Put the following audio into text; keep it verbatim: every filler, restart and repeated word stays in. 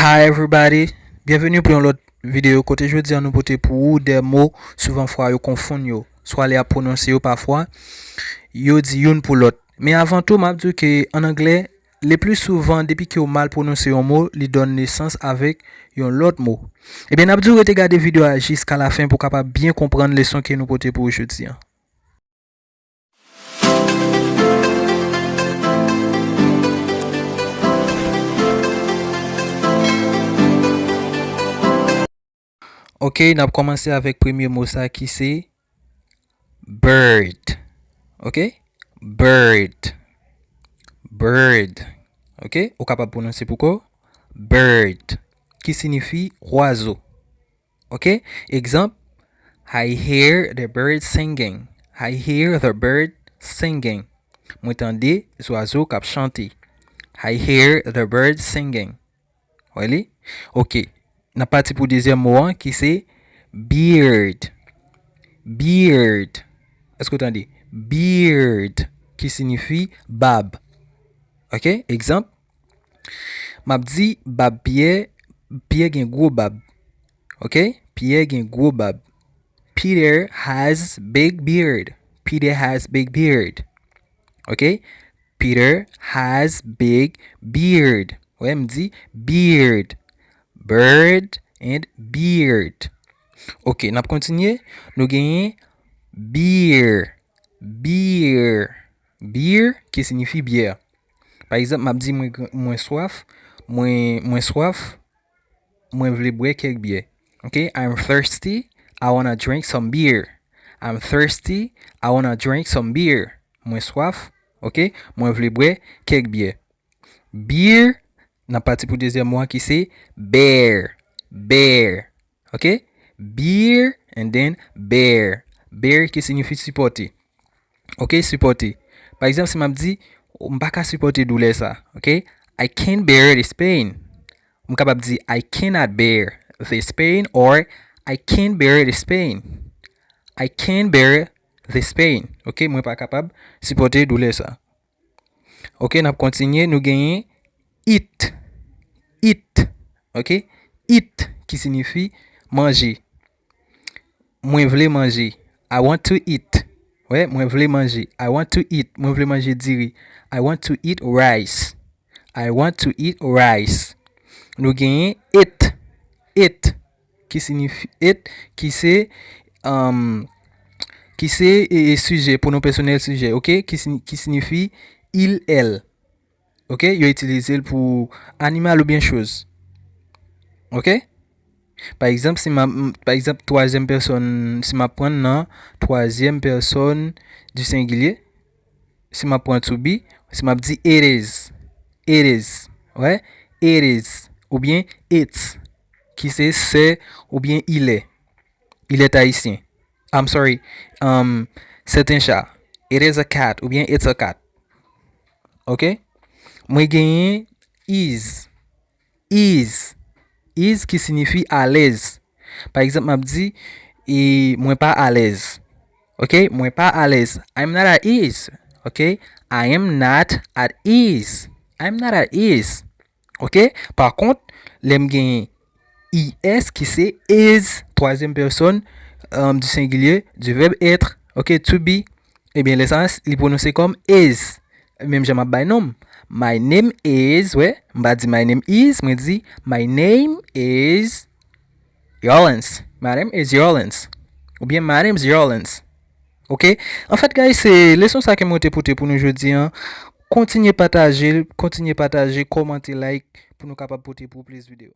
Hi everybody, byenveni pou yon lòt videyo kote jodi a nou pote pou ou de mo souvan fwa yo konfonn yo, swa lè y ap pwononse yo pafwa, yo di youn pou lòt. Men avan tou, m ap di w ke ann anglè, le pli souvan, depi ke w mal pwononse yon mo, li donn nesans avèk yon lòt mo. Ebyen, n ap di w rete gade videyo a jiska lafen pou w kapab byen konprann leson ke nou pote pou ou jodi a. Ok, n ap kòmanse avèk premye mo sa ki se bird. Ok? Bird. Bird. Ok? Ou kapab pwononse pou kò w. Bird. Ki siyifi wazo. Ok? Egzanp, I hear the bird singing. I hear the bird singing. Mwen tande zwazo k ap chante. I hear the bird singing. Wè li? Ok. N ap pati pou dezyèm mo an ki se beard. Beard. Èske w tande? Beard. Ki siyifi bab. Ok? Egzanp, m ap di bab Pyè, Pyè gen gwo bab. Ok? Pyè gen gwo bab. Peter has big beard. Peter has big beard. Ok? Peter has big beard. Wè, m di beard. Bird and beard. Ok, n ap kontinye. Nou genyen beer. Beer. Beer ki siyifi byè. Pa egzanp, m ap di mwen, mwen swaf, mwen, mwen swaf, mwen vle bwè kèk byè. Ok, I'm thirsty, I wanna drink some beer. I'm thirsty, I wanna drink some beer. Mwen swaf, ok, mwen vle bwè kèk byè. Beer, n ap pati pou dezyèm mo an ki se bear. Bear. Ok? Beer and then bear. Bear ki siyifi sipòte. Ok, sipòte. Pa egzanp, si m ap di, "M pa ka sipòte doulè sa." Ok? I can't bear this pain. M kapab di, "I cannot bear this pain," or "I can't bear this pain." I can't bear this pain. Ok, mwen pa kapab sipòte doulè sa. Ok, n ap kontinye. Nou genyen eat. Eat. Ok? Eat, ki siyifi manje. Mwen vle manje. I want to eat. Wè, mwen vle manje. I want to eat. Mwen vle manje diri. I want to eat rice. I want to eat rice. Nou genyen ate. Ate. Ki siyifi ate, ki se, um, ki se, e, e, sijè, pwonon pèsonèl sijè, ok? Ki si-, ki siyifi il, elle. Ok? Yo itilize l pou animal oubyen choz. Ok? Pa egzanp, si m ap, m, pa egzanp, twazyèm pèsòn, si m ap pran nan twazyèm pèsòn di sengilye, si m ap pran to be, si m ap di it is, it is, wè, it is, oubyen it's, ki se c'est oubyen il est, il est haïtien. I'm sorry, um, c'est un chat. It is a cat oubyen it's a cat. Ok? Mwen genyen is. Is. Is ki siyifi alèz. Pa egzanp, m ap di, e, mwen pa alèz. Ok? Mwen pa alèz. I'm not at ease. Ok? I am not at ease. I'm not at ease. Ok? Pa kont, lè m genyen is ki se is, twazyèm pèsòn, um, di sengilye, di vèb être, ok, to be, ebyen, lè sa a, li pwononse kòm is. Menm jan m ap bay non m. My name is, wè, m pa di my name is, mwen di my name is Yolens. My name is Yolens. Oubyen my name is Yolens. Ok? Anfèt, guys, se leson sa ke mwen te pote pou nou jodi a. Kontinye pataje l, kontinye pataje, kòmante, like, pou nou kapab pote pou plis videyo.